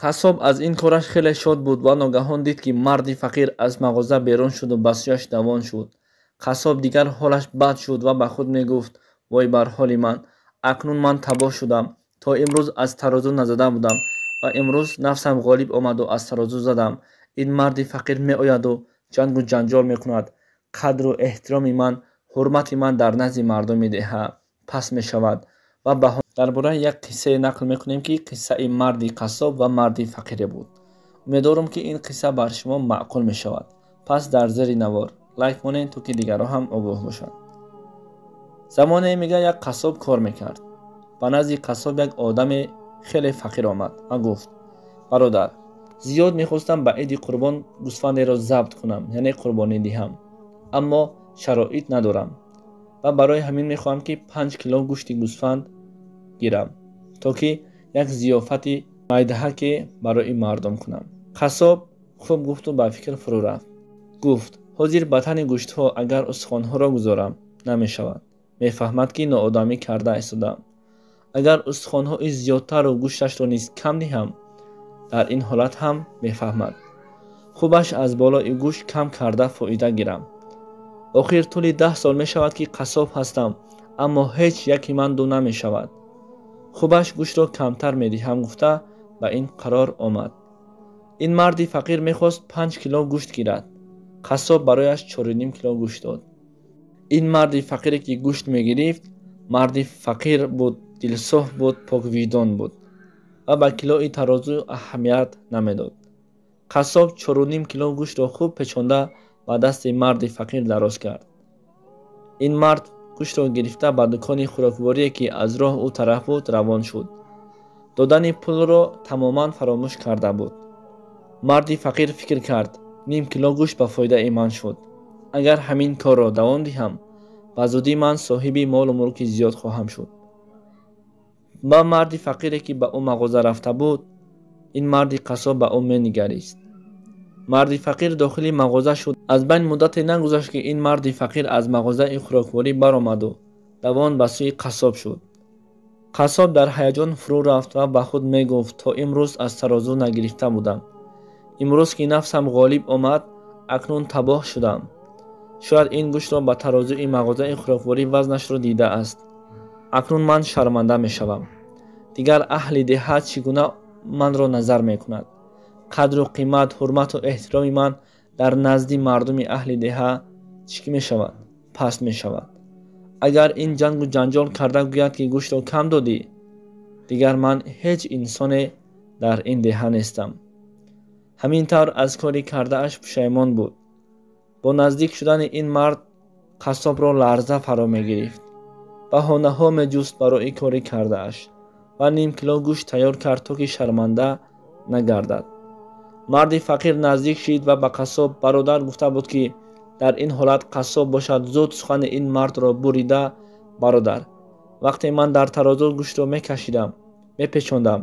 Қассоб аз ин кораш хеле шод буд ва ногаҳон дид, ки марди фақир аз мағоза берун шуду ба сӯяш давон шуд. Қассоб дигар ҳолаш бад шуд ва ба худ мегуфт: вой бар ҳоли ман, акнун ман табоҳ шудам. То имрӯз аз тарозу назада будам ва имрӯз нафсам ғолиб омаду аз тарозу задам. Ин марди фақир меояду ҷангу ҷанҷол мекунад. Қадру эҳтироми ман, ҳурмати ман дар назди мардуми деҳа паст мешавад. Ва дар бораи як қиссае нақл мекунем, ки қиссаи марди қассоб ва марди фақире буд. Умедворам, ки ин қисса бар шумо маъқул мешавад. Пас дар зери навор лайк монед, то ки дигарон ҳам огоҳ бошанд. Замоне, мега, як қассоб кор мекард. Ба назди қассоб як одаме хеле фақир омад ва гуфт: бародар, зиёд мехостам ба иди қурбон гӯсфандеро забт кунам, яъне қурбонӣ диҳам, аммо шароит надорам ва барои ҳамин мехоҳам, ки 5 кило гӯшти гӯсфанд гирам, то ки як зиёфати майдаҳаке барои мардум кунам. Қассоб хуб гуфту ба фикр фурӯ рафт. Гуфт: ҳозир ба тани гӯштҳо агар устухонҳоро гузорам, намешавад, мефаҳмад, ки ноодамӣ карда истодаам. Агар устухонҳои зиёдтару гӯшташро низ кам диҳам, дар ин ҳолат ҳам мефаҳмад. Хубаш аз болои гӯшт кам карда фоида гирам. Охир тӯли 10 сол мешавад, ки қассоб ҳастам, аммо ҳеҷ яки ман ду намешавад. Хубаш гӯштро камтар медиҳам, гуфта ба ин қарор омад. Ин марди фақир мехост 5 кило гӯшт гирад. Қассоб барояш 4,5 кило гӯшт дод. Ин марди фақире, ки гӯшт мегирифт, марди фақир буд, дилсоф буд, поквиҷдон буд ва ба килои тарозу аҳамият намедод. Қассоб 4,5 кило гӯштро хуб печонда ба дасти марди фақир дароз кард. Ин мард гӯштро гирифта ба дукони хӯрокворие, ки аз роҳ ӯ тараф буд, равон шуд. Додани пулро тамоман фаромӯш карда буд. Марди фақир фикр кард: ним кило гӯшт ба фоидаи ман шуд. Агар ҳамин корро давом диҳам, ба зудӣ ман соҳиби молу мулки зиёд хоҳам шуд. Ба марди фақире, ки ба ӯ мағоза рафта буд, ин марди қассоб ба ӯ менигарист. Марди фақир дохили мағоза шуд. Аз байн муддате нагузашт, ки ин марди фақир аз мағозаи хӯрокворӣ баромаду давон ба сӯи қассоб шуд. Қассоб дар ҳаяҷон фурӯ рафт ва ба худ мегуфт: то имрӯз аз тарозу нагирифта будам. Имрӯз ки нафсам ғолиб омад, акнун табоҳ шудам. Шояд ин гӯштро ба тарозуи мағозаи хӯрокворӣ вазнашро дидааст. Акнун ман шарманда мешавам. Дигар аҳли деҳа чӣ гуна манро назар мекунад? Қадру қимат, ҳурмату эҳтироми ман дар назди мардуми аҳли деҳа чӣ мешавад? Паст мешавад. Агар ин ҷангу ҷанҷол карда гӯяд, ки гӯштро кам додӣ, дигар ман ҳеҷ инсоне дар ин деҳа нестам. Ҳамин тавр аз кори кардааш пушаймон буд. Бо наздик шудани ин мард қассобро ларза фаро мегирифт. Баҳонаҳо меҷуст барои кори кардааш ва ним кило гӯшт тайёр кард, то ки шарманда нагардад. Марди фақир наздик шид ва ба қассоб бародар гуфта буд, ки дар ин ҳолат қассоб бошад зуд сухани ин мардро бурида: бародар, вақте ман дар тарозу гӯштро мекашидам, мепечондам,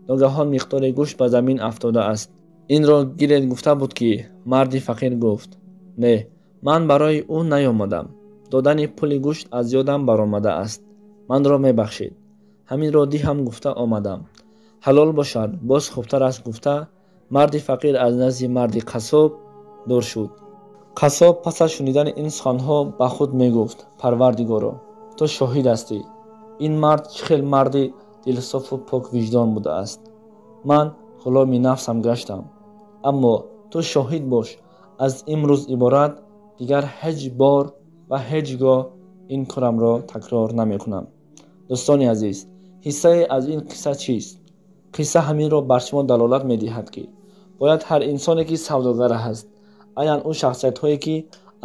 ногаҳон миқдори гӯшт ба замин афтодааст. Инро гиред, гуфта буд, ки марди фақир гуфт: не, ман барои ӯ наёмадам. Додани пули гӯшт аз ёдам баромадааст. Манро мебахшед. Ҳаминро диҳам гуфта омадам. Ҳалол бошад, боз хубтар аст, гуфта марди фақир аз назди марди қассоб дур шуд. Қассоб пас аз шунидани ин суханҳо ба худ мегуфт: парвардигоро, ту шоҳид ҳастӣ. Ин мард чӣ хел марди дилсофу поквиҷдон будааст. Ман ғуломи нафсам гаштам. Аммо ту шоҳид бош, аз имрӯз иборат дигар ҳеҷ бор ва ҳеҷ гоҳ ин корамро такрор намекунам. Дӯстони азиз, ҳиссае аз ин қисса чист? Қисса ҳаминро бар шумо далолат медиҳад, ки бояд ҳар инсоне, ки савдогар ҳаст, айнан ӯ шахсиятҳое, ки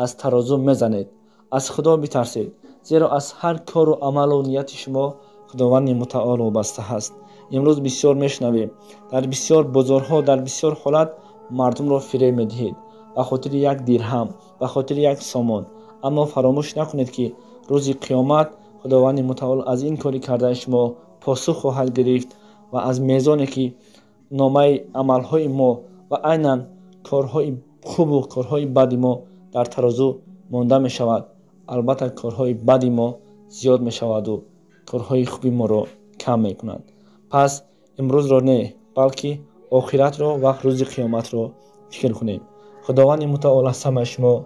аз тарозу мезанед, аз Худо битарсед, зеро аз ҳар кору амалу нияти шумо Худованди мутаол вобаста ҳаст. Имрӯз бисёр мешунавем, дар бисёр бозорҳо, дар бисёр ҳолат мардумро фиреб медиҳед ба хотири як дирҳам, ба хотири як сомон. Аммо фаромӯш накунед, ки рӯзи қиёмат Худованди мутаол аз ин кори кардаи шумо посух хоҳад гирифт ва аз мезоне, ки номаи амалҳои мо ва айнан корҳои хубу корҳои бади мо дар тарозу монда мешавад, албатта корҳои бади мо зиёд мешаваду корҳои хуби моро кам мекунад. Пас имрӯзро не, балки Охиратро ва рӯзи қиёматро фикр кунем. Худованди мутаол аз ҳамаи шумо